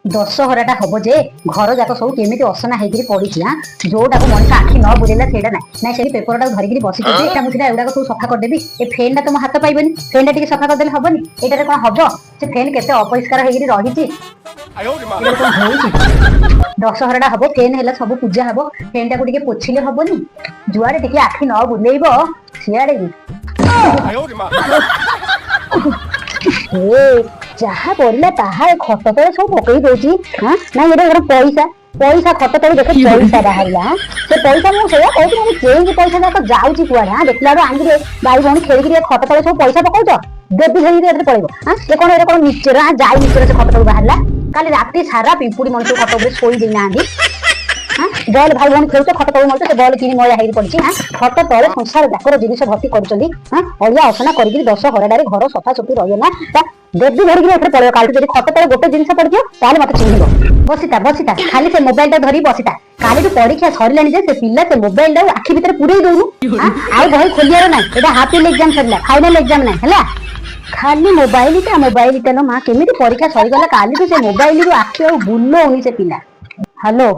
ଦଶହରାଟା ହବ ଯେ ଘର ଯାକ ସବୁ କେମିତି ଅସନା ହେଇକିରି ପଡିଛି। ଆଁ, ଯୋଉଟାକୁ ମଣିଷ ଆଖି ନ ବୁଲେଇଲା ସେଇଟା ନାଇଁ ନାଇଁ। ସେଇ ପେପରଟାକୁ ଧରିକିରି ବସିଛି ଯେ ଏଇଟା ମୁଁ ସିନା ଏଗୁଡାକ ସବୁ ସଫା କରିଦେବି। ଏ ଫ୍ୟାନ୍ ଟା ତ ମୋ ହାତ ପାଇବନି। ଫ୍ୟାନ୍ ଟା ଟିକେ ସଫା କରିଦେଲେ ହବନି? ଏଇଟାରେ କଣ ହବ? ସେ ଫ୍ୟାନ୍ କେତେ ଅପରିଷ୍କାର ହେଇକିରି ରହିଛି। ଏଇଟାରେ କଣ ହଉଛି? ଦଶହରାଟା ହବ, ଫ୍ୟାନ୍ ହେଲା ସବୁ ପୂଜା ହବ, ଫ୍ୟାନ୍ ଟାକୁ ଟିକେ ପୋଛିଲେ ହବନି? ଯୁଆଡେ ଟିକେ ଆଖି ନ ବୁଲେଇବ ସିଆଡେ ଏ ଯାହା ପଡିଲା ତାହା ଏ ଖଟ ତଳେ ସବୁ ପକେଇ ଦଉଛି। ହଁ, ନାଇଁ, ଏଇଟା ଗୋଟେ ପଇସା, ପଇସା ଖଟ ତଳେ ଦେଖ, ପଇସା ବାହାରିଲା। ହାଁ, ସେ ପଇସା ମୁଁ ସେଇଆ କହୁଛି, ମୁଁ ଚେଞ୍ଜ ପଇସା ଯାକ ଯାଉଛି କୁଆଡେ? ହାଁ, ଦେଖିଲା ବେଳୁ ଆଣିକିରି ଭାଇ ଭଉଣୀ ଖେଳିକିରି ଏ ଖଟ ତଳେ ସବୁ ପଇସା ପକଉଛ। ଦେବି ଧରିକି ଏଥିରେ ପଳେଇବ। ହାଁ, ଏ କଣ? ଏଇଟା କଣ ମିଚର? ହାଁ, ଯାଇ ମିଚର ସେ ଖଟ ତଳୁ ବାହାରିଲା। କାଲି ରାତି ସାରା ପିମ୍ପୁଡି ମଣିଷ ଖଟ ଉପରେ ଶୋଇ ଦେଇନାହାନ୍ତି। ହାଁ, ବଲ୍ ଭାଇ ଭଉଣୀ ଖେଳୁଛ, ଖଟ ତଳୁ ମଣିଷ ସେ ବଲ୍ କିଣି ମଇଳା ହେଇକି ପଡିଛି। ହାଁ, ଖଟ ତଳେ ସଂସାର ଯାକର ଜିନିଷ ଭର୍ତ୍ତି କରୁଛନ୍ତି। ହାଁ, ଅଳିଆ ଅସନା କରିକିରି ଦଶହରାଟାରେ ଘର ସଫାସୁଫି ରହିବ ନା? ତା ଦେବି ଧରିକିରି ଏଥିରେ ପଳେଇବ। କାଲିଠୁ ଯଦି ଖଟ ତଳେ ଗୋଟେ ଜିନିଷ ପଡିଯିବ, ତାହେଲେ ମତେ ଚିହ୍ନିବ। ବସିତା ବସିତା, ଖାଲି ସେ ମୋବାଇଲ ଟା ଧରି ବସିତା। କାଲିଠୁ ପରୀକ୍ଷା ସରିଲାଣି ଯେ ସେ ପିଲା ସେ ମୋବାଇଲ ଟାକୁ ଆଖି ଭିତରେ ପୁରେଇ ଦଉନୁ। ହାଁ, ଆଉ ବହି ଖୋଲିବାର ନାହିଁ। ଏଇଟା ହାଫ ଇୟରଲି ଏକ୍ଜାମ ସରିଲା, ଫାଇନାଲ ଏକ୍ଜାମ ନାହିଁ। ହେଲା ଖାଲି ମୋବାଇଲଟା ମୋବାଇଲଟା ଲୋ ମା। କେମିତି ପରୀକ୍ଷା ସରିଗଲା, କାଲିଠୁ ସେ ମୋବାଇଲରୁ ଆଖି ଆଉ ବୁଲଉନି ସେ ପିଲା। ହ୍ୟାଲୋ,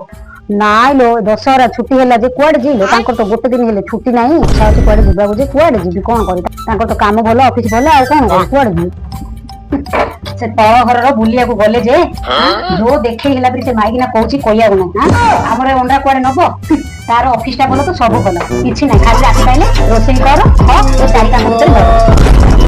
ନାଇଁ ଲୋ, ଦଶହରା ଛୁଟି ହେଲା ଯେ କୁଆଡେ ଯିବି? ତାଙ୍କର ତ ଗୋଟେ ଦିନ ହେଲେ ଛୁଟି ନାହିଁ। ଇଚ୍ଛା ଅଛି କୁଆଡେ ଯିବାକୁ ଯେ କୁଆଡେ ଯିବି, କଣ କରିବି? ତାଙ୍କର ତ କାମ ଭଲ, ଅଫିସ ଭଲ, ଆଉ କଣ କରିବି, କୁଆଡେ ଯିବି? ସେ ତଳ ଘରର ବୁଲିବାକୁ ଗଲେ ଯେ ଯୋଉ ଦେଖେଇ ହେଲା ପରେ ସେ ମାଇକିନା କହୁଛି, କହିବାକୁ ନାହିଁ। ହାଁ, ଆମର ଏ ଅଣ୍ଡା କୁଆଡେ ନବ? ତାର ଅଫିସ ଟା ଭଲ ତ ସବୁ ଭଲ, କିଛି ନାହିଁ। ଖାଲି ରାତି ପାଇଲେ ରୋଷେଇ କର, ଖ, ଏ ଚାରି କାମ ଭିତରେ ଭଲ।